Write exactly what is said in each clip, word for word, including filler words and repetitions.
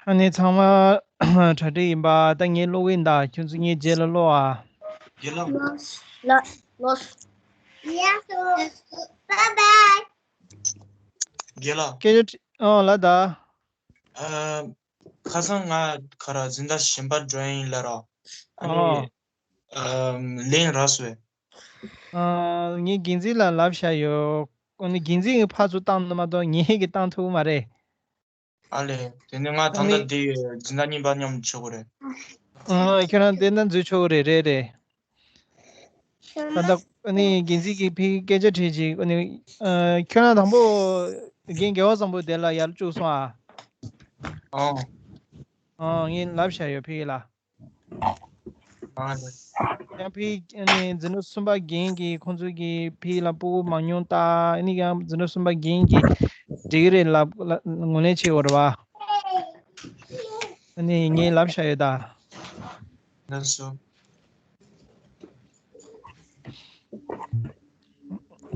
ཨ་ནི་ཚང་མ་གྲ་སྒྲིག་ཡིན་པ། ད་ངས་ཀློག་གི་ཡིན་ད། ཁྱོད་ཚོ་ངའི་རྗེས་ལ་ཀློག་ཨ། རྒན་ལགས། ལོས། ལོས། ལོས། ཡ་སོ། བཱའི་བཱའི། རྒན་ལགས། སྐད་ཆ་དྲི། ཨོ་ལ་ད། ཨ། ཁ་སང་ང་ག་རེ་འཛིན་གྲྭ་གཞན་པ་འགྲོ་ཡ་ཡིན་ལབ་ར། ཨ་ནི། ཨོ། ཨ། ལན་རག་སོང་། ཨ། ངས་འགན་འཛིན་ལ་ལབ་བཞག་ཡོད། ཨ་ནི་འགན་འཛིན་གྱིས་ཕར་ཚུར་བཏང་ན་མ་གཏོགས་ངས་ཀྱིས་བཏང་ཐུབ་ཀྱི་མ་རེད། ཨ་ལས། དེ་ནས་ང་ད་ལྟ་ཨ་ནི་འདི་འཛིན་གྲྭ་གཉིས་པ་མཉམ་དུ་ཆགས་ཀྱི་རེད། ཨ། ཁྱོད་རང་དེ་ན་འཛུལ་ཆོག་གི་རེད། རེད་རེད། ད་ལྟ་ཨ་ནི་འགན་འཛིན་གྱིས་ཕ་གིར་སྐད་ཆ་དྲིས་ཅིག་ཨ་ནི། ཨ། ཁྱོད་རང་དང་པོ་རྒན་རྒྱལ་བ་བཟང་པོ་དེ་ལ་ཡར་བཅུག་སོང་ཨ། ཨོ། ཨོ། ངས་ལབ་བཞག་ཡོད་ཕ་གི་ལ། ཨ་ནི། ཡང་ཕ་གི་ཨ་ནི་འཛིན་གྲྭ་གསུམ་པ་རྒན་གྱིས་ཁོང་ཚོ་གི་ཕ་གི་ལ་སྤུ་གུ་མང་ཉུང་ལྟ། ཨ་ནི་ཡང་འཛིན་གྲྭ་གསུམ་པ་རྒན་གྱིས་འགྲིག་གི་རེད་ལབ་ལབ་ངོས་ལེན་བྱེད་དགོས་རེད་པ། ཨ་ནི་ངས་ལབ་བཞག་ཡོད་ད། ལགས་སོ།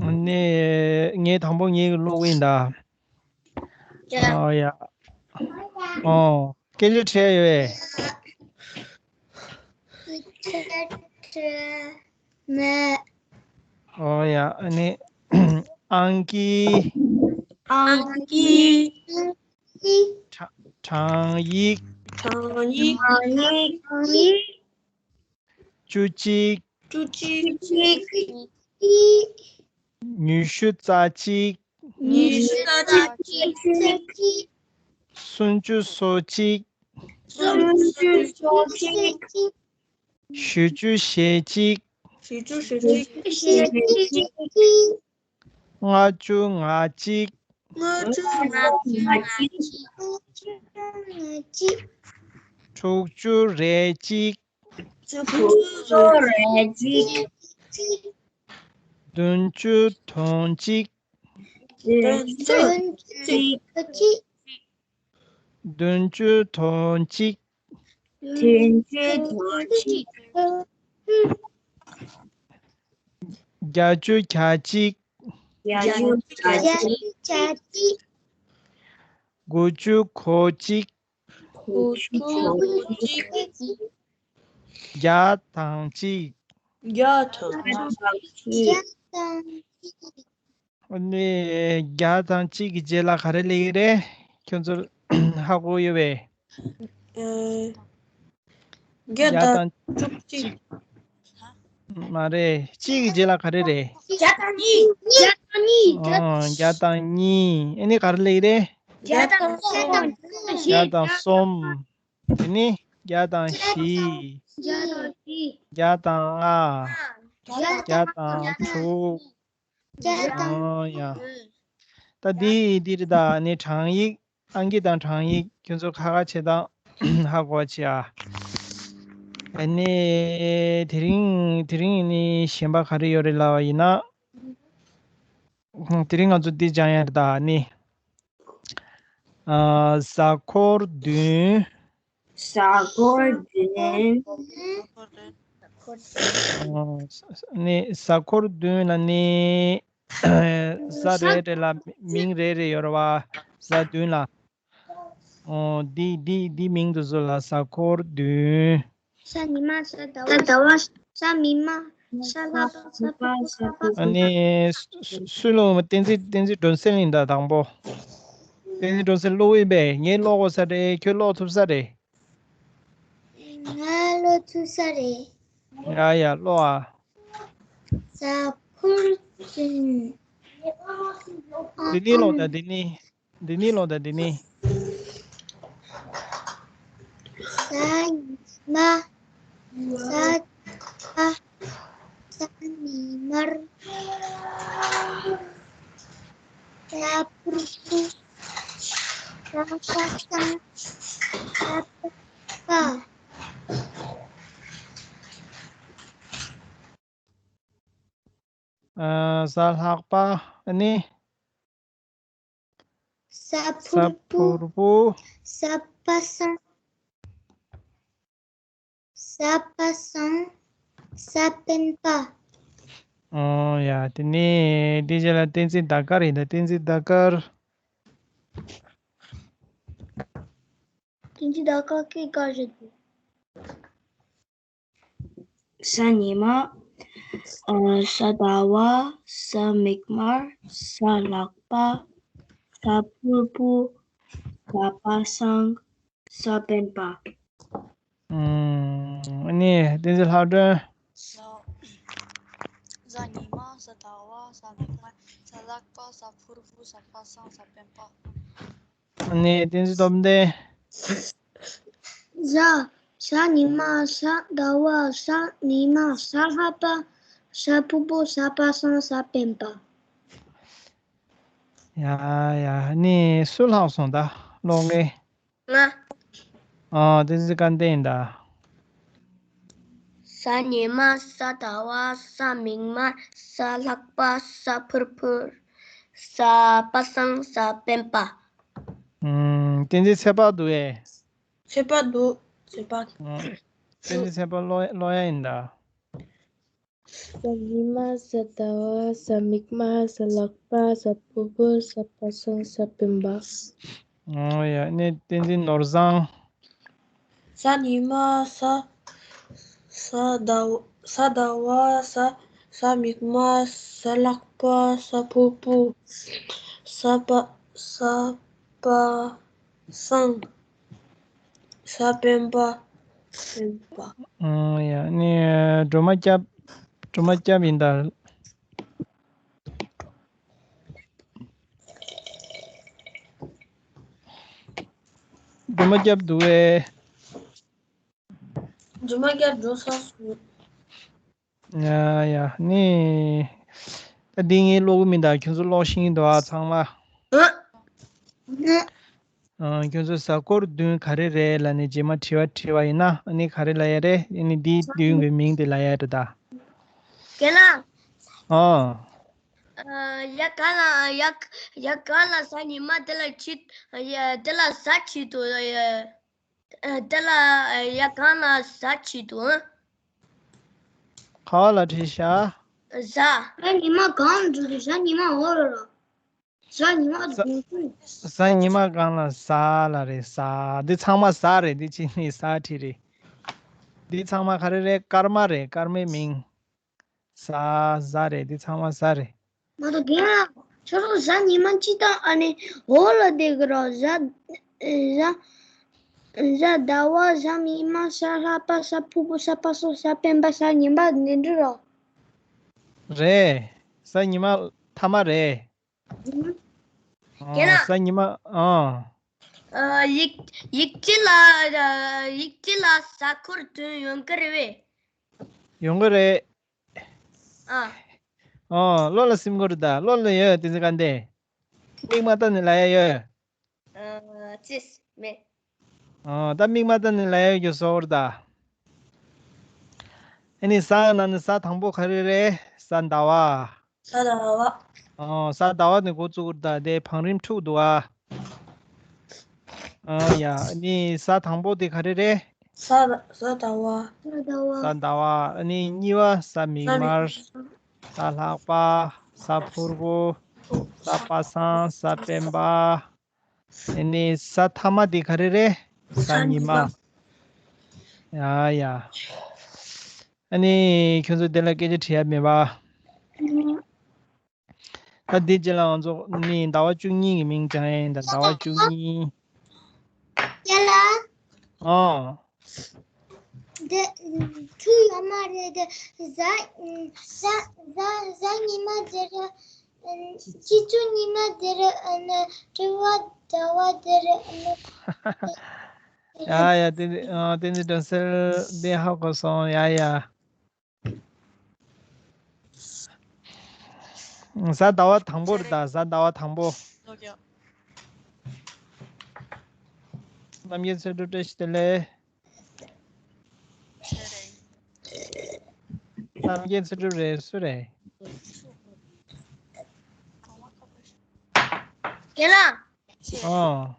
ཨ་ནི་ངས་དང་པོ་ངས་ཀློག་གི་ཡིན་ད། ཡ། ཨོ་ཡ། ཨོ། སྐད་ཆ་དྲིས་ཡོད་པས། སྐད་ཆ་དྲིས་མེད། ཨོ་ཡ། ཨ་ནི། ཨང་ཀི། ཨང་ཀི། གྲ། གྲངས་ཡིག་གྲངས་ཡིག་བཅུ་གཅིག་བཅུ་གཅིག་ཉི་ཤུ་རྩ་གཅིག་ཉི་ཤུ་རྩ་གཅིག་སུམ་ཅུ་སོ་གཅིག་སུམ་ཅུ་སོ་གཅིག་བཞི་བཅུ་ཞེ་གཅིག་བཞི་བཅུ་ཞེ་གཅིག་ལྔ་བཅུ་ང་གཅིག་ལྔ་བཅུ་ང་གཅིག་དྲུག་ཅུ་རེ་གཅིག་དྲུག་ཅུ་རེ་གཅིག་བདུན་ཅུ་དོན་གཅིག་བདུན་ཅུ་དོན་གཅིག་བདུན་ཅུ་དོན་གཅིག་བདུན་ཅུ་དོན་གཅིག་བརྒྱད་ཅུ་གྱ་གཅིག་བརྒྱད་ཅུ་གྱ་གཅིག་དགུ་བཅུ་གོ་གཅིག་དགུ་བཅུ་གོ་གཅིག་བརྒྱ་དང་གཅིག་བརྒྱ་དང་གཅིག་ཨ་ནི་བརྒྱ་དང་གཅིག་གི་རྗེས་ལ་ག་རེ་སླེབས་ཀྱི་རེད། ཁྱོད་ཚོ་ཧ་གོ་ཡོད་པས། ཨ། བརྒྱ་དང་བཅུ་གཅིག་མ་རེད། གཅིག་གི་རྗེས་ལ་ག་རེ་རེད། བརྒྱ་དང་གཉིས། བརྒྱ་དང་གཉིས། ཨོ། བརྒྱ་དང་གཉིས། ཨ་ནི་ག་རེ་སླེབས་ཀྱི་རེད། བརྒྱ་དང་གསུམ། བརྒྱ་དང་གསུམ། དེ་ནི་བརྒྱ་དང་བཞི། བརྒྱ་དང་བཞི། བརྒྱ་དང་ལྔ། བརྒྱ་དང་དྲུག་བརྒྱ་དང་། ཨོ་ཡ། ད་འདི་འདི་རེད་ད། ནི་གྲངས་ཡིག་ཨང་ཀི་དང་གྲངས་ཡིག་ཁྱོད་ཚོ་ཁ་ཁ་བྱེད་དང་། ཧ་གོ་བྱེད་ཨ། ཨ་ནི་དེ་རིང་དེ་རིང་ནི་གཞན་པ་ག་རེ་ཡོད་རེད་ལབ་པ་ཡིན་ན། དེ་རིང་ང་ཚོ་འདི་སྦྱང་ཡ་རེད་ད། ནི། ཨ། གཟའ་འཁོར་བདུན། གཟའ་འཁོར་བདུན། ཨ། ནི་གཟའ་འཁོར་བདུན་ལ་ནི་གཟའ་རེ་རེ་ལ་མིང་རེ་རེ་ཡོད་རེད་པ། གཟའ་བདུན་ལ། ཨོ། འདི་འདི་འདི་མིང་དེ་ཚོ་ལ་གཟའ་འཁོར་བདུན། གཟའ་ཉི་མ། གཟའ་ཟླ་བ། གཟའ་ཟླ་བ། གཟའ་མིག་དམར། གཟའ་ལྷག་པ། གཟའ་ཕུར་བུ། གཟའ་པ་སངས། ཨ་ནི་སུ་སུ་ཀློག་མ། བསྟན་འཛིན། བསྟན་འཛིན་སྒྲོན་གསལ་ཡིན་ད། དང་པོ་བསྟན་འཛིན་སྒྲོན་གསལ་ཀློག་ཡིན་པས། ངས་ཀློག་དགོས་ས་རེད། ཁྱོད་ཀློག་ཐུབ་ས་རེད། ང་ཀློག་ཐུབ་ས་རེད། ཡ་ཡ་ཀློག་ཨ། གཟའ་འཁོར་བདུན། འདི་ནི་ཀློག་ད། འདི་ནི། འདི་ནི་ཀློག་ད། འདི་ནི། གཟའ་ཉི་མ། གཟའ་ཟླ་བ། གཟའ་མིག་དམར། གཟའ་ཕུར་བུ། གཟའ་པ་སངས། གཟའ་སྤེན་པ། ཨ། གཟའ་ལྷག་པ། ཨ་ནི། གཟའ་ཕུར་བུ། གཟའ་ཕུར་བུ། གཟའ་པ་སངས། གཟའ་པ་སངས། གཟའ་སྤེན་པ། ཨོ་ཡ། དེ་ནས་དེ་རྗེས་ལ་བསྟན་འཛིན་ཟླ་དཀར་ཡིན་ད། བསྟན་འཛིན་ཟླ་དཀར། དེ་འདྲའི་ད་ག་གི་ག་རེད། གཟའ་ཉི་མ། ཨ། གཟའ་ཟླ་བ། གཟའ་མིག་དམར། གཟའ་ལྷག་པ། གཟའ་ཕུར་བུ། གཟའ་པ་སངས། གཟའ་སྤེན་པ། ཨ་ནི་བསྟན་འཛིན་ལྷ་སྒྲོན། གཟའ། གཟའ་ཉི་མ། གཟའ་ཟླ་བ། གཟའ་མིག་དམར། གཟའ་ལྷག་པ། གཟའ་ཕུར་བུ། གཟའ་པ་སངས། གཟའ་སྤེན་པ། ཨ་ནི་བསྟན་འཛིན་སྟོབས་ལྡན། གཟའ། གཟའ་ཉི་མ། གཟའ་ཟླ་བ། གཟའ་མིག་དམར། གཟའ་ལྷག་པ། གཟའ་ཕུར་བུ། གཟའ་པ་སངས། གཟའ་སྤེན་པ། ཡ་ཡ། ཨ་ནི་སུ་ལྷག་སོང་ད་ཀློག་མཁན། ང་། ཨ། བསྟན་འཛིན་སྐལ་ལྡན་ཡིན་ད། གཟའ་ཉི་མ། གཟའ་ཟླ་བ། གཟའ་མིག་དམར། གཟའ་ལྷག་པ། གཟའ་ཕུར་བུ། གཟའ་པ་སངས། གཟའ་སྤེན་པ། ཨུམ། བསྟན་འཛིན་ཚེ་དཔག་འདུག་ཨེ། ཚེ་དཔག་འདུག་ཚེ་དཔག་ཨུམ། བསྟན་འཛིན་ཚེ་དཔག་ཀློག་ཀློག་ཡ་ཡིན་ད། གཟའ་ཉི་མ། གཟའ་ཟླ་བ། གཟའ་མིག་དམར། གཟའ་ལྷག་པ། གཟའ་ཕུར་བུ། གཟའ་པ་སངས། གཟའ་སྤེན་པ། ཨོ་ཡ། ཨ་ནི་བསྟན་འཛིན་ནོར་བཟང་། གཟའ་ཉི་མ། གཟའ། གཟའ་ཟླ་བ། གཟའ་ཟླ་བ། གཟའ། གཟའ་མིག་དམར། གཟའ་ལྷག་པ། གཟའ་ཕུར་བུ། གཟའ་པ། གཟའ་པ་སངས། གཟའ་སྤེན་པ། སྤེན་པ། ཨོ་ཡ། ཨ་ནི་སྒྲོལ་མ་སྐྱབས། སྒྲོལ་མ་སྐྱབས་ཡིན་ད། སྒྲོལ་མ་སྐྱབས་འདུག་གས། སྒྲོལ་མ་སྐྱབས་འགྲོ་ས་སུ། ཡ་ཡ། ནི། ད་འདི་ངས་ཀློག་གི་མིན་ད། ཁྱོད་ཚོ་ཀློག་ཤེས་ཀྱི་འདུག་ཨ་ཚང་མ། ཨ། ཨ། ཁྱོད་ཚོ་གཟའ་འཁོར་བདུན་ག་རེ་རེད་ལབ་ནས་རྗེས་མ་དྲི་བ་དྲིས་པ་ཡིན་ན། ཨ་ནི་ག་རེ་ལབ་ཡ་རེད། ཨ་ནི་འདིའི་བདུན་གྱི་མིང་དེ་ལབ་ཡ་རེད་ད། རྒན་ལགས། ཨ། ཨ། ཡ་ག་ལ་ཡ་ཡ་ག་ལ་གཟའ་ཉི་མ་དེ་ལ་ཆི། ཡ་དེ་ལ་གཟའ་ཆི་དུ་ཡ། ཨ། དེ་ལ་ཡ་ག་ལ་གཟའ་ཆི་དུ། ག་ལ་བྲིས་ཤག་གཟའ། གཟའ་ཉི་མ་གང་འགྲོ་དུས་གཟའ་ཉི་མ་འོ་ར་ར། གཟའ་ཉི་མ་གཟའ། དུས་ཚོད། གཟའ་ཉི་མ་གང་ལ་གཟའ་ལ་རེད་གཟའ། འདི་ཚང་མ་གཟའ་རེད། འདི་ཕྱི་ནས་གཟའ་བྲིས་རེད། འདི་ཚང་མ་ག་རེ་རེད། སྐར་མ་རེད། སྐར་མའི་མིང་། གཟའ་གཟའ་རེད། འདི་ཚང་མ་གཟའ་རེད། མ་གཏོགས་རྒན་ལགས། ཁྱོད་རང་གཟའ་ཉི་མ་སྤྱིར་བཏང་ཨ་ནི་འོག་ལ་བསྡད་ཀྱི་རོགས། གཟའ་གཟའ་གཟའ་ཟླ་བ། གཟའ་མིག་དམར། གཟའ་ལྷག་པ། གཟའ་ཕུར་བུ། གཟའ་པ་སངས། གཟའ་སྤེན་པ། གཟའ་ཉི་མ་འདི་འདྲ་རོགས། རེད། གཟའ་ཉི་མ་མཐའ་མ་རེད། ཨ། རྒན་ལགས། གཟའ་ཉི་མ། ཨ། ཨ། ཡིག་ཡིག་ཆ་ལ། ཨ། ཡིག་ཆ་ལ་གཟའ་འཁོར་བདུན་ཡོང་གི་རེད་པས། ཡོང་གི་རེད། ཨ། ཨ། བློ་ལ་སིམ་གྱི་རེད་ད། བློ་ལ་ཡོད། བསྟན་འཛིན་སྐལ་ལྡན། མིག་མ་བལྟས་ནས་ལབ་ཡ་ཡོད། ཨ། ཅིས་མེད། ཨ། ད་མིག་མ་བལྟས་ནས་ལབ་ཡ་ཡོད་ཟེར་བ་རེད་ད། ཨ་ནི་གཟའ་ནང་ནས་གཟའ་དང་པོ་ག་རེ་རེད། གཟའ་ཟླ་བ། གཟའ་ཟླ་བ། ཨོ། གཟའ་ཟླ་བ་ནས་འགོ་བཙུགས་ད། དེ་བང་རིམ་དྲུག་འདུག་ཨ། ཨ་ཡ། ཨ་ནི་གཟའ་དང་པོ་དེ་ག་རེ་རེད། གཟའ་གཟའ་ཟླ་བ། གཟའ་ཟླ་བ། ཨ་ནི་གཉིས་པ་གཟའ་མིག་དམར། གཟའ་ལྷག་པ། གཟའ་ཕུར་བུ། གཟའ་པ་སངས། གཟའ་སྤེན་པ། ཨ་ནི་གཟའ་མཐའ་མ་དེ་ག་རེ་རེད། གཟའ་ཉི་མ། ཡ་ཡ། ཨ་ནི་ཁྱོད་ཚོ་དེ་ལ་སྐད་ཆ་དྲི་ཡ་མེད་པ། ད་འདི་རྗེས་ལ་ང་ཚོ་ནི་ཟླ་བ་བཅུ་གཉིས་ཀྱི་མིང་སྦྱང་ཡ་ཡིན་ད། ཟླ་བ་བཅུ་གཉིས། རྒན་ལགས། ཨོ། འདི་ཆུ་ཡོད་མ་རེད་དེ། གཟའ་གཟའ་གཟའ་གཟའ་ཉི་མ་དེ་རེད། སྤྱི་ཚོགས་ཉི་མ་དེ་རེད། ཨ་ནི་དྲི་བ་ཟླ་བ་དེ་རེད། ཨ་ནི། ཡ་ཡ། དེ་ཨ་དེ་ནི་སྒྲོན་གསལ་དེ་ཧ་གོ་སོང་། ཡ་ཡ། གཟའ་ཟླ་བ་དང་པོ་རེད་ད། གཟའ་ཟླ་བ་དང་པོ། རྣམ་རྒྱལ་ཚེ་སྒྲུབ་བཀྲ་ཤིས་བདེ་ལེགས། རྣམ་རྒྱལ་ཚེ་སྒྲུབ་རེད། སུ་རེད། རྒན་ལགས། ཨོ།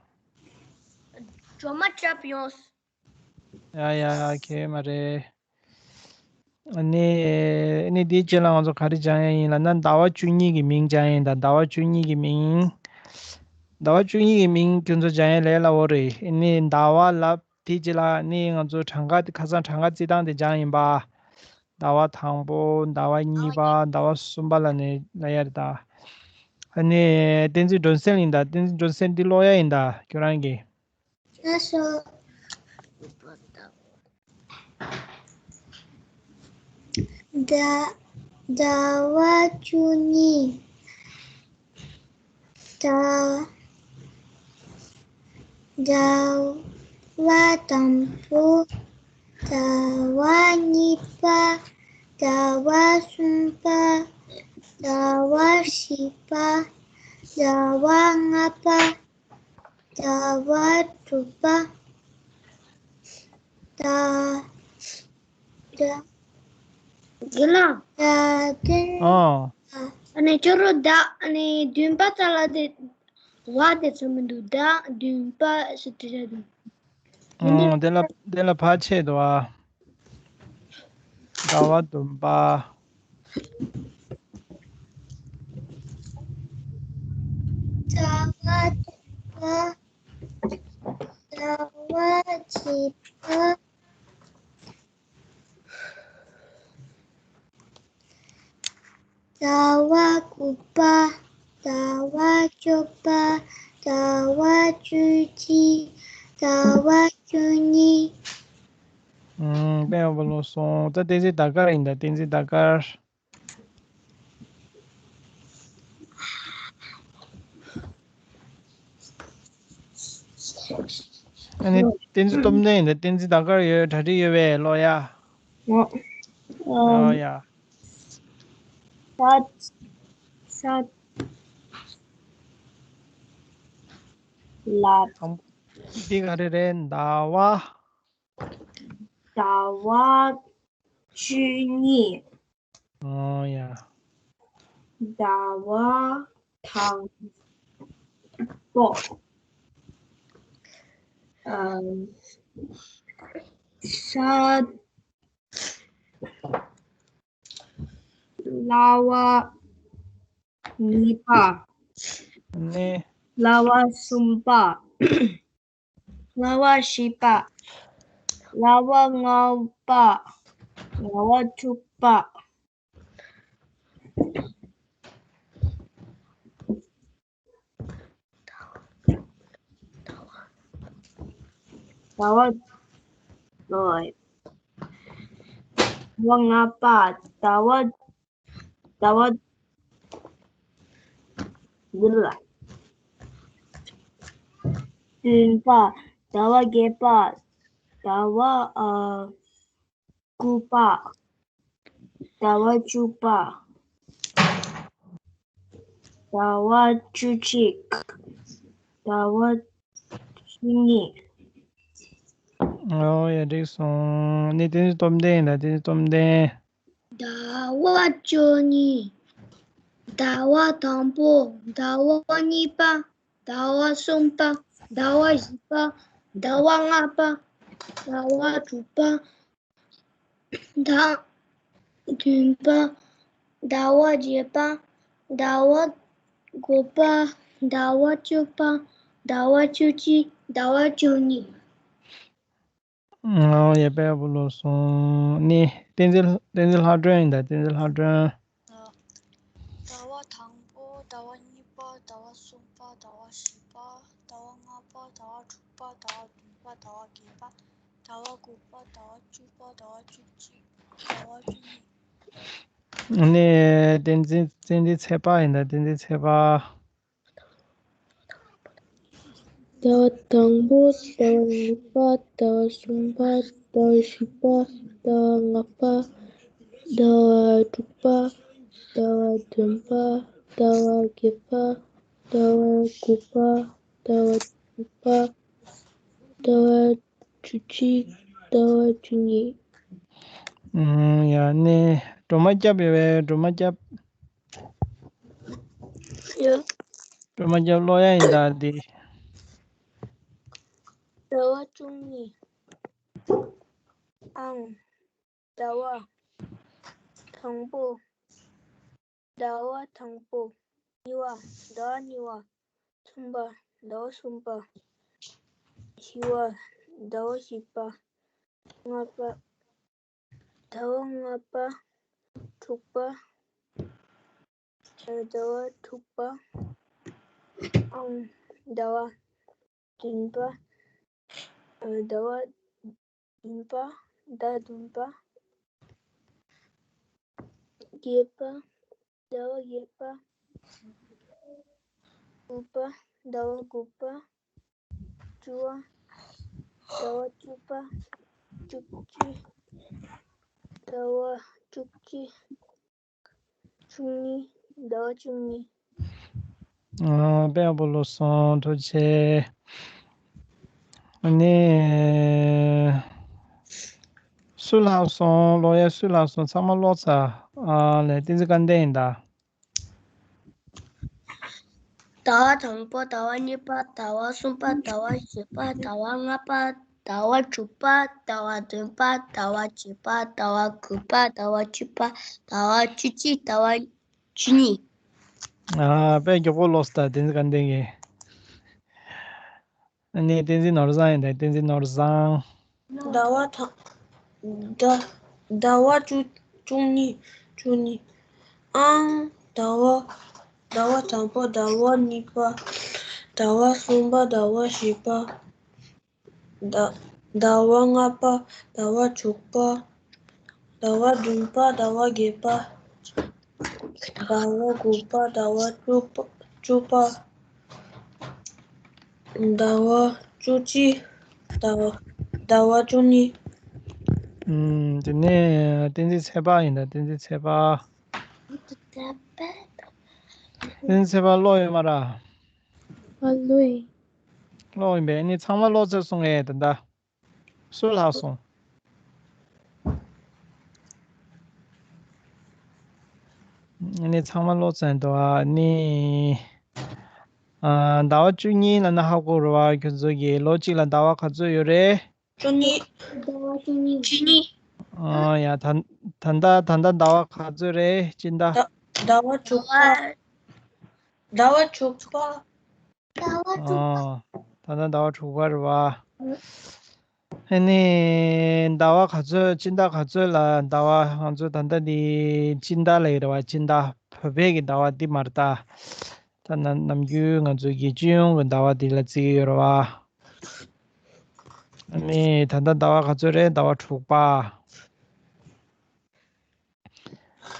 སྒྲོལ་མ་སྐྱབས་ཡོང་། ཡ་ཡ། ཁྱད་མ་རེད། ཨ་ནི་ཨ་ནི་དེའི་རྗེས་ལ་ང་ཚོ་ག་རེ་སྦྱང་ཡ་ཡིན་ལབ་ན། ཟླ་བ་བཅུ་གཉིས་ཀྱི་མིང་སྦྱང་ཡ་ཡིན་ད། ཟླ་བ་བཅུ་གཉིས་ཀྱི་མིང་། ཟླ་བ་བཅུ་གཉིས་ཀྱི་མིང་ཁྱོད་ཚོ་སྦྱང་ཡས་ལས་སླ་བོ་རེད། ཨ་ནི་ཟླ་བ་ལབ་དེ་རྗེས་ལ་ཨ་ནི་ང་ཚོ་གྲངས་ཀ་དེ་ཁ་སང་གྲངས་ཀ་བརྩི་སྟངས་དེ་སྦྱངས་ཡིན་པ། ཟླ་བ་དང་པོ། ཟླ་བ་གཉིས་པ། ཟླ་བ་གསུམ་པ་ལ་ནི་ལབ་ཡ་རེད་ད། ཨ་ནི་བསྟན་འཛིན་སྒྲོན་གསལ་ཡིན་ད། བསྟན་འཛིན་སྒྲོན་གསལ་འདི་ཀློག་ཡ་ཡིན་ད་ཁྱོད་རང་གིས། ལགས་སོ། ཟླ་ཟླ་བ་བཅུ་གཉིས། ཟླ་ཟླ་བ་དང་པོ། ཟླ་བ་གཉིས་པ། ཟླ་བ་གསུམ་པ། ཟླ་བ་བཞི་པ། ཟླ་བ་ལྔ་པ། ཟླ་བ་དྲུག་པ། ཟླ་ཟླ་དགེ་ལགས། ཟླ་དེ་ཨ། ཨ་ནི་ཁྱོད་རང་ཟླ་ཨ་ནི་བདུན་པ་ཙམ་ལ་དེ་བ་དེ་ཚོ་མི་འདུག་ཟླ་བདུན་པ་ཟེར་དེ་རེད་འདུག་ཨོ། དེ་ལ་དེ་ལ་ཕར་ཕྱེ་འདུག་ཨ། ཟླ་བ་བདུན་པ། ཟླ་བ་བདུན་པ། ཟླ་བ་བརྒྱད་པ། ཟླ་བ་དགུ་པ། ཟླ་བ་བཅུ་པ། ཟླ་བ་བཅུ་གཅིག་ཟླ་བ་བཅུ་གཉིས། ཨང་། དཔེ་ཡག་པོ་ཀློག་སོང་། ད་བསྟན་འཛིན་ཟླ་དཀར་ཡིན་ད། བསྟན་འཛིན་ཟླ་དཀར། ཨ་ནི་བསྟན་འཛིན་སྟོབས་ལྡན་ཡིན་ད། བསྟན་འཛིན་ཟླ་དཀར་ཡོད། གྲ་སྒྲིག་ཡོད་པས་ཀློག་ཡ། ཨོ། ཨོ་ཡ། ས། ས། ལ། འདི་ག་རེ་རེད། ཟླ་བ། ཟླ་བ་བཅུ་གཉིས། ཨོ་ཡ། ཟླ་བ་དང་པོ། ཨམ། ས། ཟླ་བ་གཉིས་པ། ནི། ཟླ་བ་གསུམ་པ། ཟླ་བ་བཞི་པ། ཟླ་བ་ལྔ་པ། ཟླ་བ་དྲུག་པ། ཟླ་བ། ཟླ་བ་ལྔ་པ། ཟླ་བ། ཟླ་བ། འདི་ལ། བདུན་པ། ཟླ་བ་བརྒྱད་པ། ཟླ་བ་ཨ། དགུ་པ། ཟླ་བ་བཅུ་པ། ཟླ་བ་བཅུ་གཅིག་ཟླ་བ་བཅུ་གཉིས། ཨོ་ཡ། འགྲིག་སོང་། ནི་བསྟན་འཛིན་སྟོབས་ལྡན་ཡིན་ད། བསྟན་འཛིན་སྟོབས་ལྡན། ཟླ་བ་བཅུ་གཉིས། ཟླ་བ་དང་པོ། ཟླ་བ་གཉིས་པ། ཟླ་བ་གསུམ་པ། ཟླ་བ་བཞི་པ། ཟླ་བ་ལྔ་པ། ཟླ་བ་དྲུག་པ། ཟླ་བདུན་པ། ཟླ་བ་བརྒྱད་པ། ཟླ་བ་དགུ་པ། ཟླ་བ་བཅུ་པ། ཟླ་བ་བཅུ་གཅིག་ཟླ་བ་བཅུ་གཉིས། ཨོ་ཡ། དཔེ་ཡག་པོ་ཀློག་སོང་། ནི་བསྟན་འཛིན། བསྟན་འཛིན་ལྷ་སྒྲོན་ཡིན་ད། བསྟན་འཛིན་ལྷ་སྒྲོན། ཟླ་བ་དང་པོ། ཟླ་བ་གཉིས་པ། ཟླ་བ་གསུམ་པ། ཟླ་བ་བཞི་པ། ཟླ་བ་ལྔ་པ། ཟླ་བ་དྲུག་པ། ཟླ་བ་བདུན་པ། ཟླ་བ་བརྒྱད་པ། ཟླ་བ་དགུ་པ། ཟླ་བ་བཅུ་པ། ཟླ་བ་བཅུ་གཅིག་ཟླ་བ་བཅུ་གཉིས། ནི་བསྟན་འཛིན། བསྟན་འཛིན་ཚེ་དཔག་ཡིན་ད། བསྟན་འཛིན་ཚེ་དཔག། ཟླ་བ་དང་པོ། ཟླ་བ་གཉིས་པ། ཟླ་བ་གསུམ་པ། ཟླ་བ་བཞི་པ། ཟླ་བ་ལྔ་པ། ཟླ་བ་དྲུག་པ། ཟླ་བ་བདུན་པ། ཟླ་བ་བརྒྱད་པ། ཟླ་བ་དགུ་པ། ཟླ་བ་བཅུ་པ། ཟླ་བ་བཅུ་གཅིག་ཟླ་བ་བཅུ་གཉིས། ཨང་། ཡ། ནི་སྒྲོལ་མ་སྐྱབས་ཡོད་པས། སྒྲོལ་མ་སྐྱབས། ཡོད། སྒྲོལ་མ་སྐྱབས་ཀློག་ཡ་ཡིན་ད་འདི། ཟླ་བ་བཅུ་གཉིས། ཨང་། ཟླ་བ་དང་པོ། ཟླ་བ་དང་པོ། གཉིས་པ། ཟླ་བ་གཉིས་པ། གསུམ་པ། ཟླ་བ་གསུམ་པ། བཞི་བ། ཟླ་བ་བཞི་པ། ལྔ་པ། ཟླ་བ་ལྔ་པ། དྲུག་པ། ཟླ་བ་དྲུག་པ། ཨང་། ཟླ་བ་བདུན་པ། ཟླ་བ་བདུན་པ། ཟླ་བདུན་པ། བརྒྱད་པ། ཟླ་བ་བརྒྱད་པ། དགུ་པ། ཟླ་བ་དགུ་པ། བཅུ་བ། ཟླ་བ་བཅུ་པ། བཅུ་གཅིག་ཟླ་བ་བཅུ་གཅིག་བཅུ་གཉིས། ཟླ་བ་བཅུ་གཉིས། ཨ། དཔེ་ཡག་པོ་ཀློག་སོང་། ཐུགས་རྗེ་ཆེ། ཨ་ནི། སུ་ལྷག་སོང་། ཀློག་ཡ་སུ་ལྷག་སོང་། ཚང་མ་ཀློག་ཚར། ཨ་ལས། བསྟན་འཛིན་སྐལ་ལྡན་ཡིན་ད། ཟླ་བ་དང་པོ། ཟླ་བ་གཉིས་པ། ཟླ་བ་གསུམ་པ། ཟླ་བ་བཞི་པ། ཟླ་བ་ལྔ་པ། ཟླ་བ་དྲུག་པ། ཟླ་བ་བདུན་པ། ཟླ་བ་བརྒྱད་པ། ཟླ་བ་དགུ་པ། ཟླ་བ་བཅུ་པ། ཟླ་བ་བཅུ་གཅིག་ཟླ་བ་བཅུ་གཉིས། ཨ། དཔེ་མགྱོགས་པོ་ཀློག་སོང་ད། བསྟན་འཛིན་སྐལ་ལྡན་གྱིས། ཨ་ནི་བསྟན་འཛིན་ནོར་བཟང་ཡིན་ད། བསྟན་འཛིན་ནོར་བཟང་། ཟླ་བ་དང་། ཟླ། ཟླ་བ་བཅུ། བཅུ་གཉིས། བཅུ་གཉིས། ཨང་། ཟླ་བ། ཟླ་བ་དང་པོ། ཟླ་བ་གཉིས་པ། ཟླ་བ་གསུམ་པ། ཟླ་བ་བཞི་པ། ཟླ། ཟླ་བ་ལྔ་པ། ཟླ་བ་དྲུག་པ། ཟླ་བ་བདུན་པ། ཟླ་བ་བརྒྱད་པ། ཟླ་བ་དགུ་པ། ཟླ་བ་བཅུ་པ། བཅུ་པ། ཟླ་བ་བཅུ་གཅིག་ཟླ་བ། ཟླ་བ་བཅུ་གཉིས། ཨུམ། དེ་ནས་བསྟན་འཛིན་ཚེ་དཔག་ཡིན་ད། བསྟན་འཛིན་ཚེ་དཔག་བསྟན་འཛིན་ཚེ་དཔག་ཀློག་ཡོད་མ་རེད། ཨ། ཀློག་ཡིན། ཀློག་ཡིན་པས། ཨ་ནི་ཚང་མ་ཀློག་ཚར་སོང་ངས་ད་ལྟ། སུ་ལྷག་སོང་། ཨ་ནི་ཚང་མ་ཀློག་ཚར་འདུག་ཨ་ནི། ཨ། ཟླ་བ་བཅུ་གཉིས་ལབ་ན་ཧ་གོ་རེད་བ། ཁྱོད་ཚོ་གི་ལོ་གཅིག་ལ་ཟླ་བ་ག་ཚོད་ཡོད་རེད། བཅུ་གཉིས། ཟླ་བ་བཅུ་གཉིས། བཅུ་གཉིས། ཨ། ཡ། ད། ད་ལྟ། ད་ལྟ་ཟླ་བ་ག་ཚོད་རེད། སྤྱི་ཟླ། ཟླ། ཟླ་བ་དྲུག་པ། ཟླ་བ་དྲུག་པ། ཟླ་བ་དྲུག་པ། ཨ། ད་ལྟ་ཟླ་བ་དྲུག་པ་རེད་བ། ཨ་ནི་ཟླ་བ་ག་ཚོད། སྤྱི་ཟླ་ག་ཚོད་ལ་ཟླ་བ། ང་ཚོ་ད་ལྟ་འདི་སྤྱི་ཟླ་ལབ་ཀྱི་རེད་བ། སྤྱི་ཟླ། བོད་པའི་གི་ཟླ་བ་འདི་མ་རེད་ད། ད་ནམ་ནམ་རྒྱུན་ང་ཚོ་གི་སྤྱི་ཡོངས་ཀྱི་ཟླ་བ་འདི་ལ་བརྩི་གི་ཡོད་རེད་བ། ཨ་ནི་ད་ལྟ་ཟླ་བ་ག་ཚོད་རེད། ཟླ་བ་དྲུག་པ།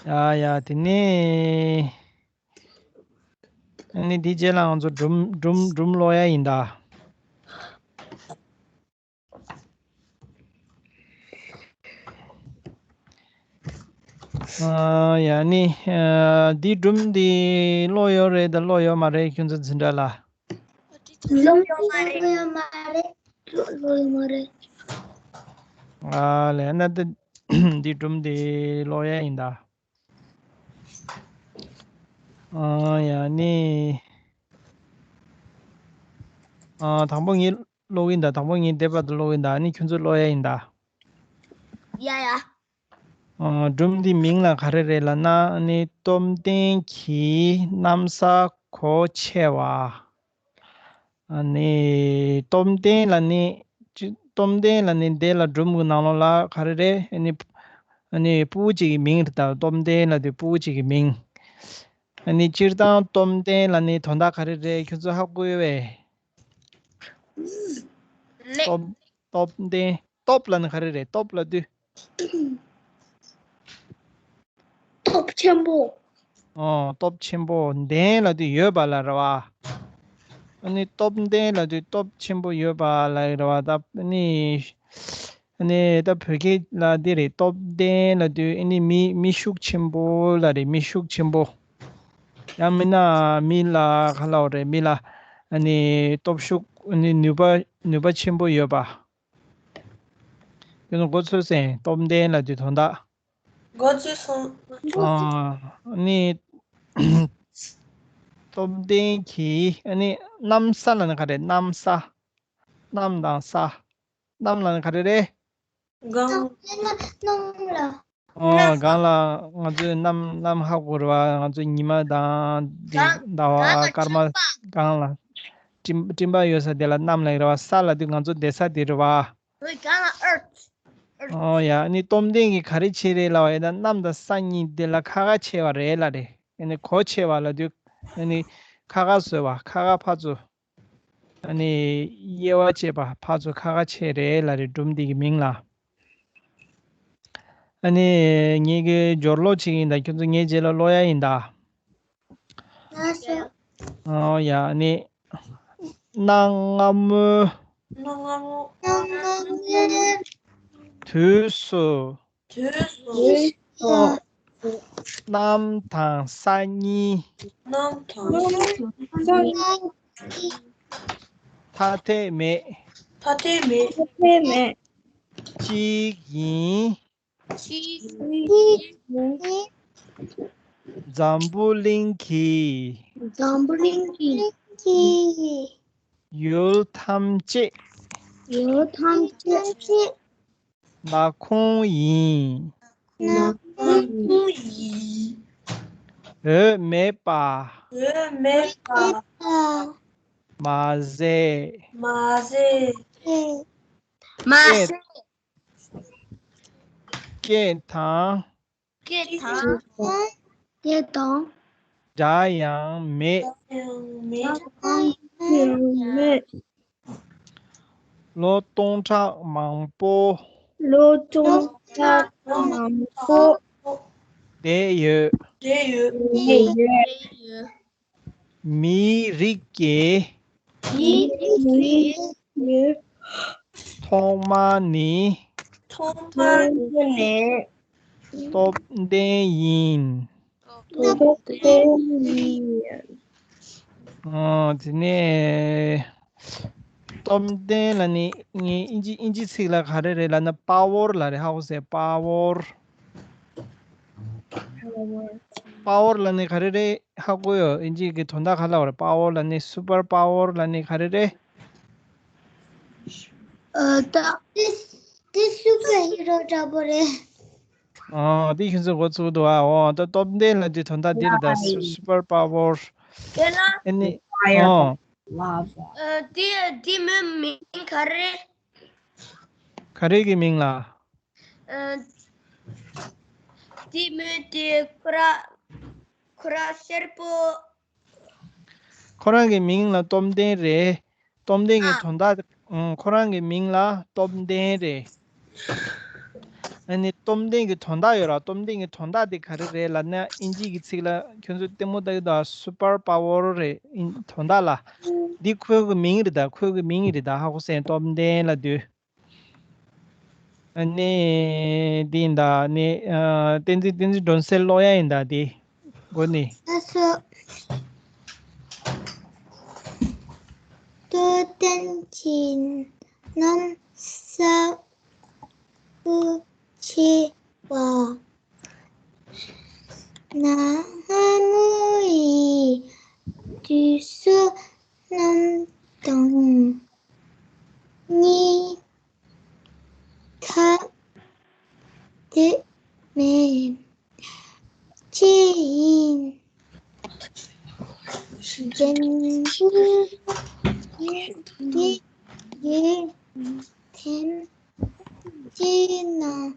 ཡ་ཡ། དེ་ནས་ཨ་ནི་འདི་རྗེས་ལ་ང་ཚོ་སྒྲུང་སྒྲུང་སྒྲུང་ཀློག་ཡ་ཡིན་ད། ཨ། ཡ་ནི། ཨ། འདི་སྒྲུང་འདི་ཀློག་ཡོད་རེད་ད། ཀློག་ཡོད་མ་རེད། ཁྱོད་ཚོ་འཛིན་གྲྭ་ལ། ཀློག་ཡོད་མ་རེད། ཀློག་ཡོད་མ་རེད། ཨ་ལས། ན་ད་འདི་སྒྲུང་འདི་ཀློག་ཡ་ཡིན་ད། ཨ། ཡ་ནི། ཨ། དང་པོ་ངས་ཀློག་གིན་ད། དང་པོ་ངས་འདི་བར་དུ་ཀློག་གིན་ད། ཨ་ནི་ཁྱོད་ཚོས་ཀློག་ཡ་ཡིན་ད། ཡ་ཡ། ཨ། སྒྲུང་འདི་མིང་ལ་ག་རེ་རེད་ལབ་ན། ཨ་ནི་སྟོབས་ལྡན་གྱི་གནམ་ས་གོ་ཆེ་བ། ཨ་ནི་སྟོབས་ལྡན་ལབ་ནི། སྟོབས་ལྡན་ལབ་ནི་འདི་ལ་སྒྲུང་གི་ནང་ལོགས་ལ་ག་རེ་རེད། ཨ་ནི། ཨ་ནི་ཕྲུ་གུ་གཅིག་གི་མིང་རེད་ད། སྟོབས་ལྡན་ལབ་དུས་ཕྲུ་གུ་གཅིག་གི་མིང་། ཨ་ནི་སྤྱིར་བཏང་སྟོབས་ལྡན་ལབ་ནི་དོན་དག་ག་རེ་རེད། ཁྱོད་ཚོ་ཧ་གོ་ཡོད་པས། ལེགས། སྟོབས། སྟོབས་ལྡན། སྟོབས་ལབ་ན་ག་རེ་རེད། སྟོབས་ལབ་དུས། སྟོབས་ཆེན་པོ། ཨོ། སྟོབས་ཆེན་པོ། ལྡན་ལབ་དུས་ཡོད་པ་ལ་རེད་བ། ཨ་ནི་སྟོབས་ལྡན་ལབ་དུས་སྟོབས་ཆེན་པོ་ཡོད་པ་ལ་རེད་བ། ད་ཨ་ནི། ཨ་ནི་ད་བོད་སྐད་ལ་འདི་རེད། སྟོབས་ལྡན་ལབ་དུས་ཨ་ནི་མི་མི་ཤུགས་ཆེན་པོ་ལ་རེད། མི་ཤུགས་ཆེན་པོ། ཡང་མིན་ན་མི་ལ་ག་ལབ་རེད། མི་ལ་ཨ་ནི་སྟོབས་ཤུགས། ཨ་ནི་ནུས་པ། ནུས་པ་ཆེན་པོ་ཡོད་པ། ཁྱོད་ཚོ་མགོ་ཚོས་སོང་། སྟོབས་ལྡན་ལབ་དུས་དོན་དག་མགོ་ཚོས་སོང་། ཨ་ནི་སྟོབས་ལྡན་གྱི། ཨ་ནི་གནམ་ས་ལབ་ན་ག་རེ། གནམ་ས། གནམ་དང་ས། གནམ་ལབ་ན་ག་རེ་རེད། གངས། གནམ་ལ། ཨོ། གངས་ལ། ང་ཚོས་གནམ། གནམ་ཧ་གོ་རེད་བ། ང་ཚོས་ཉི་མ་དང་འདི་གངས། ཟླ་བ། གངས་ལ་སྐར་མ། ཆར་པ། གངས་ལ། སྤྲིན་སྤྲིན་པ་ཡོད་ས་དེ་ལ་གནམ་ལབ་ཀྱི་རེད་བ། ས་ལབ་དུས་ང་ཚོ་བསྡད་ས་དེ་རེད་བ། ཨོ་ཡ། ཨ་ནི་སྟོབས་ལྡན་གྱི་ག་རེ་བྱས་རེད་ལབ་པ་ཡིན་ན། གནམ་དང་ས་གཉིས་དེ་ལ་ཁ་ཁ་ཕྱེ་བ་རེད་ལབ་རེད། ཨ་ནི་གོ་ཕྱེ་བ་ལབ་དུས་ཨ་ནི་ཁ་ཁ་བཟོས་པ། ཁ་ཁ་ཕར་ཚུར། ཨ་ནི་དབྱེ་བ་ཕྱེ་བ། ཕར་ཚུར་ཁ་ཁ་ཕྱེ་རེད་ལབ་རེད། སྒྲུང་འདི་གི་མིང་ལ། ཨ་ནི་ངེད་ཀྱི་སྦྱོར་ཀློག་བྱེད་ཀྱི་ཡིན་ད། ཁྱོད་ཚོ་ངའི་རྗེས་ལ་ཀློག་ཡ་ཡིན་ད། ཨོ་ཡ། ཨ་ནི། གནའ་སྔ་མོའི། གནའ་སྔ་མོའི། དུས་སུ། དུས་སུ། གནམ་དང་ས་གཉིས། གནམ་དང་། ཐ་དད་མེད། ཐ་དད་མེད། ཐ་དད་མེད། གཅིག་ཡིན། འཛམ་བུ་གླིང་གི། འཛམ་བུ་གླིང་གི། ཡུལ་ཐམས་ཅད། ཡུལ་ཐམས་ཅད། ནག་ཁུང་ཡིན། ནག་ཁུང་ཡིན། འོད་མེད་པ། འོད་མེད་པ། མ་ཟད། མ་ཟད། མ་ཟད། སྐད་དང་། སྐད་དང་། སྐད་དང་། སྒྲ་ཡང་མེད། སྒྲ་ཡང་མེད། ལོ་སྟོང་ཕྲག་མང་པོ། ལོ་སྟོང་ཕྲག་མང་པོ། བསྡད་ཡོད། བསྡད་ཡོད། བསྡད་ཡོད། མིའི་རིགས་ཀྱི། མིའི་རིགས་ཀྱི། ཐོག་མ་ནི། ཐོག་མ་ནི། སྟོབས་ལྡན་ཡིན། སྟོབས་ལྡན་ཡིན། ཨ། དེ་ནས་སྟོབས་ལྡན་ལབ་ནི་ངས་ཨིན་ཇི་ཨིན་ཇི་ཚིག་ལ་ག་རེ་རེད་ལབ་ན། པ་ཝར་ལབ་རེད། ཧ་གོ་སོང་། པ་ཝར། པ་ཝར་ལབ་ནི་ག་རེ་རེད། ཧ་གོ་ཡོད། ཨིན་ཇི་གི་དོན་དག་ག་ལབ་རེད། པ་ཝར་ལབ་ནི། སུ་པར་པ་ཝར་ལབ་ནི་ག་རེ་རེད། ཨ། ད་དེ་དེ་སུ་པར་ཧི་རོ་འདྲ་པོ་རེད། ཨ། དེ་ཁྱོད་ཚོས་གོ་ཚུགས་འདུག་ཨ། འོ། ད་སྟོབས་ལྡན་ལབ་དུས་དོན་དག་འདི་རེད་ད། སུ་སུ་པར་པ་ཝར། དེ་ལ། ཨ་ནི། ཨོ། ཨ། དེ་དེ་མོའི་མིང་ག་རེ། ག་རེ་གི་མིང་ལ། ཨ། དེ་མོ་དེ་ཁོ་ར་ཁོ་ར་སེར་པོ། ཁོ་རང་གི་མིང་ལ་སྟོབས་ལྡན་རེད། སྟོབས་ལྡན་གྱི་ཨ། དོན་དག་ཨང་། ཁོ་རང་གི་མིང་ལ་སྟོབས་ལྡན་རེད། ཨ་ནི་སྟོབས་ལྡན་གྱི་དོན་དག་ཡོད་ར། སྟོབས་ལྡན་གྱི་དོན་དག་དེ་ག་རེ་རེད་ལབ་ན། ཨིན་ཇི་གི་ཚིག་ལ་ཁྱོད་ཚོས་ལྟད་མོ་ལྟ་གི་འདུག་ཨ། སུ་པར་པ་ཝར་རེད། ཨིན། དོན་དག་ལ། འདི་ཁོའི་གི་མིང་རེད་ད། ཁོའི་གི་མིང་རེད་ད། ཧ་གོ་སོང་། སྟོབས་ལྡན་ལབ་དུས། ཨ་ནི་འདི་ཡིན་ད། ཨ་ནི། ཨ། བསྟན་འཛིན། བསྟན་འཛིན་སྒྲོན་གསལ་ཀློག་ཡ་ཡིན་ད། འདི་མགོ་ནས། ལགས་སོ། རྟོགས་ལྡན་གྱི་གནམ་ས་དབུགས་ཆེ་བ། གནའ་སྔ་མོ་ཡི་དུས་སུ་གནམ་དང་གཉིས་ཐ་དད་མེད། ཅི་ཡིན། འཛམ་བུ་གླིང་གི་ཐེམ་སྐས་ནང་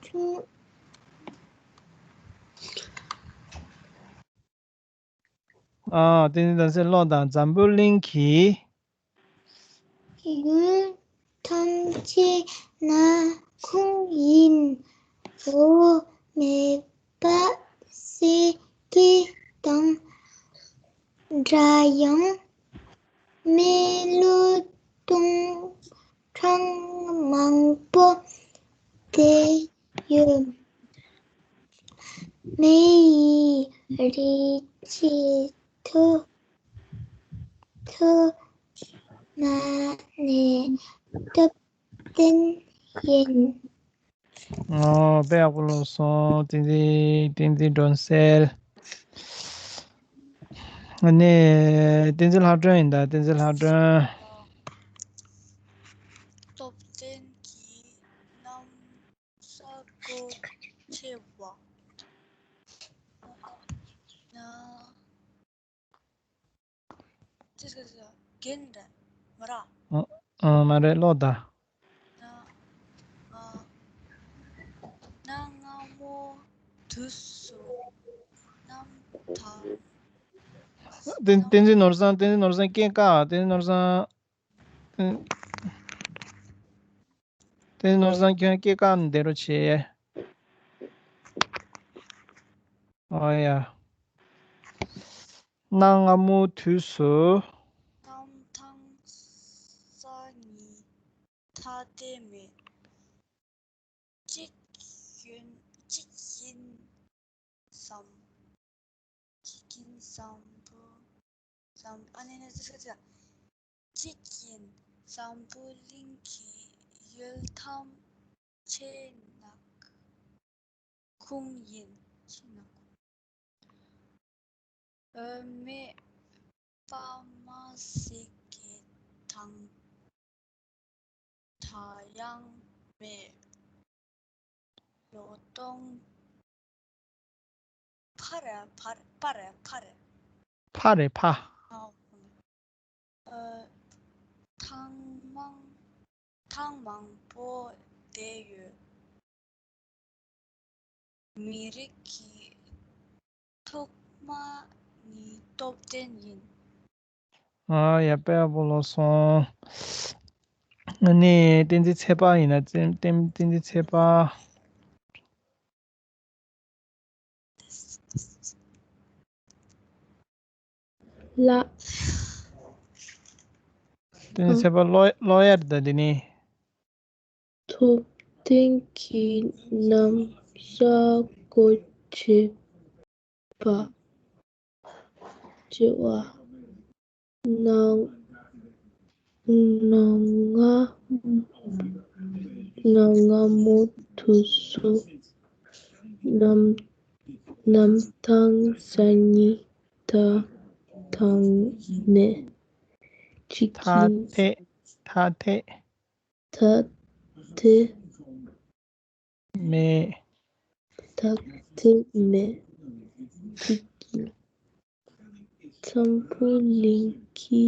འཁྲུངས། ཨ། བསྟན་འཛིན་སྒྲོན་གསལ་ཀློག་དང་། འཛམ་བུ་གླིང་གི། ཡུལ་ཐམས་ཅད་ནག་ཁུང་ཡིན། འོད་མེད་པ་སེར་སྐྱ་དང་། སྒྲ་ཡང་མེད། ལོ་སྟོང་ཕྲག་མང་པོ་བསྡད་ཡོད། མི་ཡི་རིགས་ཀྱི་ཐོག་ཐོག་མ་ནས་སྟོབས་ལྡན་ཡིན། ཨོ། དཔེ་ཡག་པོ་ཀློག་སོང་། བསྟན་འཛིན། བསྟན་འཛིན་སྒྲོན་གསལ། ཨ་ནི་བསྟན་འཛིན་ལྷ་སྒྲོན་ཡིན་ད། བསྟན་འཛིན་ལྷ་སྒྲོན། སྟོབས་ལྡན་གྱི་གནམ་ས་དབུགས་ཆེ་བ། ན། ཅི་ཟེར་ཟེར། རྒན་རེད། མ་ར། ཨ་ཨ་མ་རེད། ཀློག་ད། ན་ཨ་གནའ་སྔ་མོ་དུས་སུ་གནམ་དང་། བསྟན་བསྟན་འཛིན་ནོར་བཟང་། བསྟན་འཛིན་ནོར་བཟང་སྐད་བཀག་བསྟན་འཛིན་ནོར་བཟང་། བསྟན་བསྟན་འཛིན་ནོར་བཟང་ཁྱོད་སྐད་བཀག་ནས་བསྡད་རོགས་བྱེད། ཨོ་ཡ། གནའ་སྔ་མོའི་དུས་སུ། གནམ་དང་ས་གཉིས་ཐ་དད་མེད། གཅིག་ཡིན་གཅིག་ཡིན་བསམ། གཅིག་ཡིན་བསམ་བུ་བསམ། ཨ་ནི་ནི་ཟེར་ཟེར། གཅིག་ཡིན་འཛམ་བུ་གླིང་གི་ཡུལ་ཐམས་ཅད་ནག་ཁུང་ཡིན། ཅི་ནག་ཁུང་། འོད་མེད་པདྨ་ཟེར་གྱི་དང་སྒྲ་དབྱངས་མེད། ལོ་སྟོང་ཕ་རེད། ཕ་རེད། ཕ་རེད། ཕ་རེད། ཕ་རེད། ཕ། ཨ། ཨ། ཐེངས་མང་ཐེངས་མང་པོ་བསྡད་ཡོད། མི་རིགས་ཀྱི་ཐོག་མ་ནི་སྟོབས་ལྡན་ཡིན། ཨ་ཡ། དཔེ་ཡག་པོ་ཀློག་སོང་། ཨ་ནི་བསྟན་འཛིན་ཚེ་དཔག་ཡིན་ན། བསྟན་བསྟན་བསྟན་འཛིན་ཚེ་དཔག་ལ། བསྟན་འཛིན་ཚེ་དཔག་ཀློག་ཀློག་ཡ་རེད་ད་འདི་ནི། ཐུབ་བསྟན་གྱི་གནམ་ས་གོ་འབྱེད་པ། འབྱེད་པ། གནའ་གནའ་སྔ་གནའ་སྔ་མོ་དུས་སུ་གནམ་གནམ་དང་ས་གཉིས་ཐ་དད་མེད། གཅིག་ཐ་ཡིན། དད་ཐ་དད། ཐ་དད་མེད། ཐ་དད་མེད། གཅིག་ཡིན། འཛམ་བུ་གླིང་གི་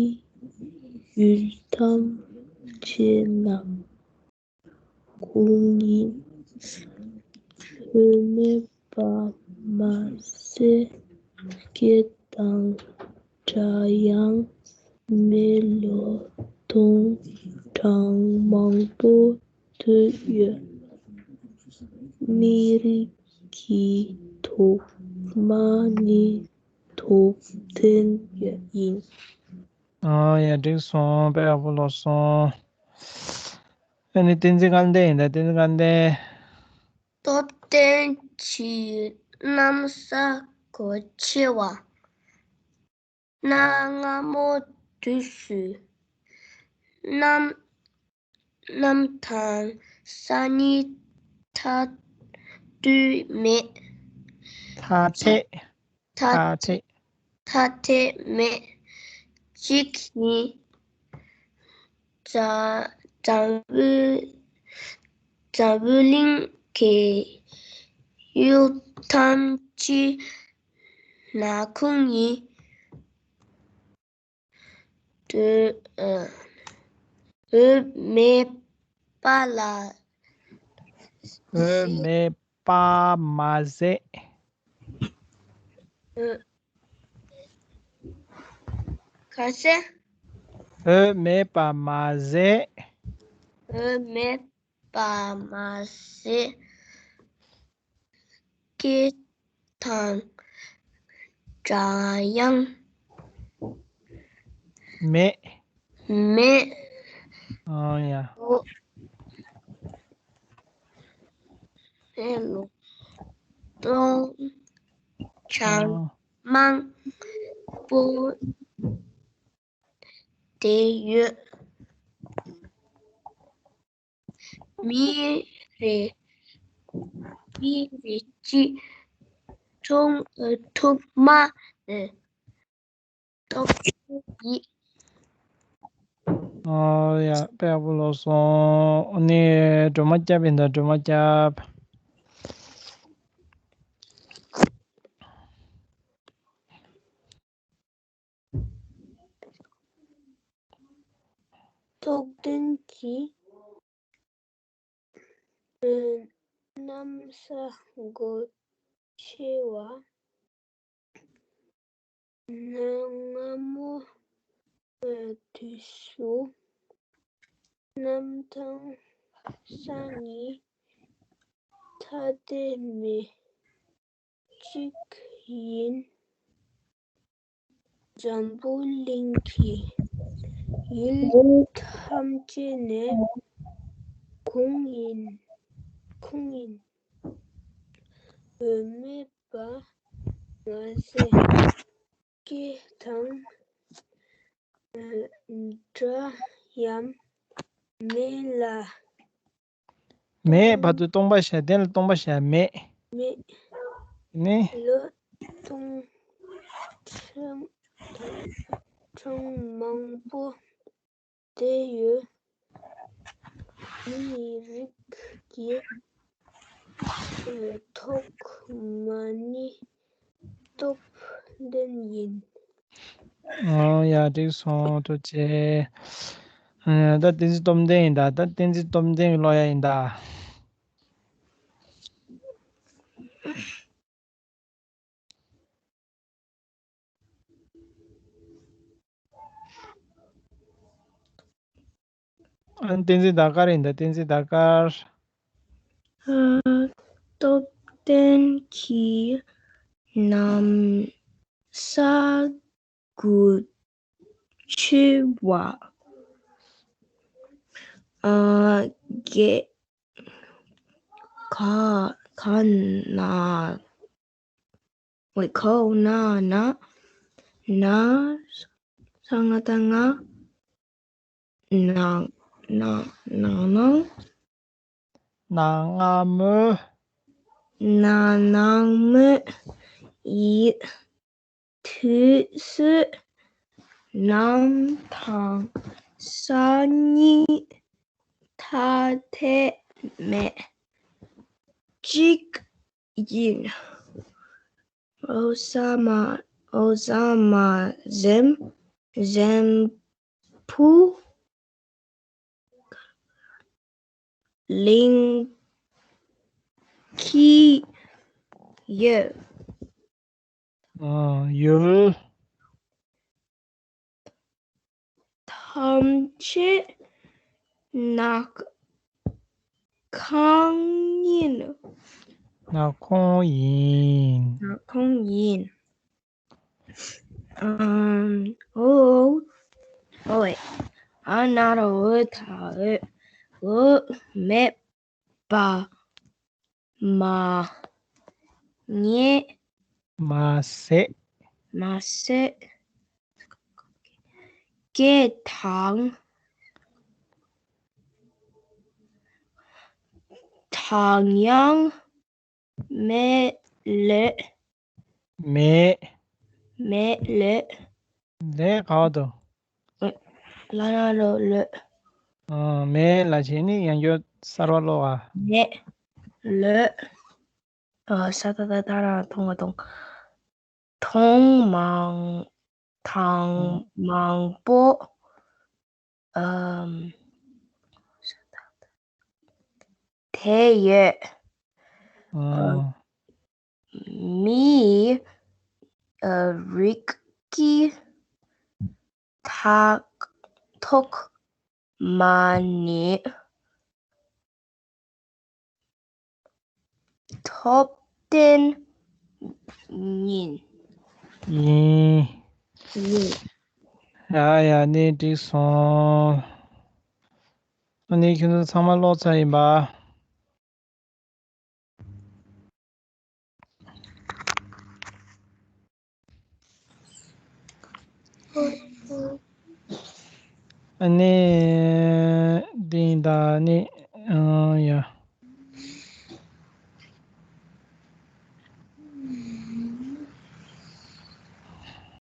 ཡུལ་ཐམས་ཅད་ནག་ཁུང་ཡིན། འོད་མེད་པདྨ་ཟེར་གྱི་དང་སྒྲ་དབྱངས་མེད། ལོ་སྟོང་གྲངས་མང་པོ་བསྡད་ཡོད། མི་རིགས་ཀྱི་ཐོག་མ་ནི་སྟོབས་ལྡན་ཡིན། ཨ་ཡ། འགྲིག་སོང་། དཔེ་ཡག་པོ་ཀློག་སོང་། ཨ་ནི་བསྟན་འཛིན་དཀར་ལྡན་ཡིན་ད། བསྟན་འཛིན་དཀར་ལྡན། སྟོབས་ལྡན་གྱི་གནམ་ས་གོ་འབྱེད་པ། གནའ་སྔ་མོ་དུས་སུ་གནམ་གནམ་དང་ས་གཉིས་ཐ་དད་མེད། ཐ་དད། ཐ་ཐ་དད། ཐ་དད་མེད། གཅིག་ཡིན། འཛམ་འཛམ་བུ་འཛམ་བུ་གླིང་གི་ཡུལ་ཐམས་ཅད་ནག་ཁུང་ཡིན། འོད་ཨ་འོད་མེད་པ་ལ། འོད་མེད་པ་མ་ཟད། འོད་ག་ཟེར། འོད་མེད་པ་མ་ཟད། འོད་མེད་པ་མ་ཟད། སྐད་དང་སྒྲ་དབྱངས་མེད། མེད། ཨོ་ཡ། ཨོ། ཨེ་ལོ། སྟོང་གྲངས་ཨོ། མང་པོ་བསྡད་ཡོད། མི་རེ་མི་རེ་གཅིག་ཐུག་ཐུག་མ་ནས་སྟོབས་ཆེ་ཡིན། ཨོ་ཡ། དཔེ་ཡག་པོ་ཀློག་སོང་། ཨ་ནི་སྒྲོལ་མ་སྐྱབས་ཡིན་ད། སྒྲོལ་མ་སྐྱབས། ཨ་ནི་སྒྲོལ་མ་སྐྱབས། རྟོགས་ལྡན་གྱི་གནམ་ས་སྒོ་ཕྱེ་བ། གནའ་སྔ་མོ་དུས་སུ་གནམ་དང་ས་གཉིས་ཐ་དད་མེད། གཅིག་ཡིན། འཛམ་བུ་གླིང་གི་ཡུལ་ཐམས་ཅད་ནས་ཁོང་ཡིན། ཁོང་ཡིན། འོས་མེད་པ་མ་ཟད། སྐད་དང་སྒྲ་ཡང་མེད་ལ། མེད་བར་དུ་སྟོང་པ་བྱ། དེ་ལ་སྟོང་པ་བྱ་མེད། མེད། ནི། ལོ་སྟོང་ཕྲག་ཕྲག་མང་པོ་བསྡད་ཡོད། མིའི་རིགས་ཀྱི་ཐོག་མ་ནི་སྟོབས་ལྡན་ཡིན། ཨོ་ཡ། འགྲིག་སོང་། ཐུགས་རྗེ་ཆེ། ཨ། ད་བསྟན་འཛིན་སྟོབས་ལྡན་ཡིན་ད། ད་བསྟན་འཛིན་སྟོབས་ལྡན་ཀློག་ཡ་ཡིན་ད། ཨ། བསྟན་འཛིན་ཟླ་དཀར་ཡིན་ད། བསྟན་འཛིན་ཟླ་དཀར། ཨ། སྟོབས་ལྡན་གྱི་གནམ་ས་སྒོ་ཕྱེ་བ། ཨ། ག་ག་ན། ཝེ། ག་ན་ན། ན་ས་ང་བཏགས་ང་། ན་ན་ན་ན། ན་སྔ་མོ། ན་སྔ་མོ་ཡི་དུས་སུ་གནམ་དང་ས་གཉིས་ཐ་དད་མེད། གཅིག་ཡིན། འོད་གསལ་མ། འོད་གསལ་མ་གཟིམ། གཟིམ་བུ་གླིང་གི་ཡུལ། ཨ། ཡུལ་ཐམས་ཅད་ནག་ཁང་ཡིན། ནག་ཁང་ཡིན། ནག་ཁང་ཡིན། ཨམ། ཨོ། ཨོ་ཝེ། ཨ་ན་རོ་འོ་ད་འོ། འོ་མེད་པ་མ་ངེས། མ་ཟད། མ་ཟད། སྐད་དང་། དང་ཡང་མེད་ལོས། མེད། མེད་ལོས། ལོས་ག་བ་དང་། ལ་ན་རོ་ལོས། ཨ། མེད་ལ་བྱས་ནི་ཡང་བསྐྱར་གསར་བ་ཀློག་ཨ། མེད་ལོས། ཨ། ས་ད་བཏགས་སྡ་ར་མཐོང་བ་དང་། མཐོང་མང་། དང་མང་པོ། ཨམ། དེ་ཡོད། ཨ། མིའི་རིགས་ཀྱི་ཐོག་ཐོག་མ་ནི་སྟོབས་ལྡན་ཡིན། ཡིན། ཡིན། ཡ་ཡ། ནི་འགྲིག་སོང་། ཨ་ནི་ཁྱོད་ཚོ་ཚང་མ་ཀློག་ཚར་ཡིན་པ། ཨ་ནི། འདི་ཡིན་ད་ནི། ཨ་ཡ།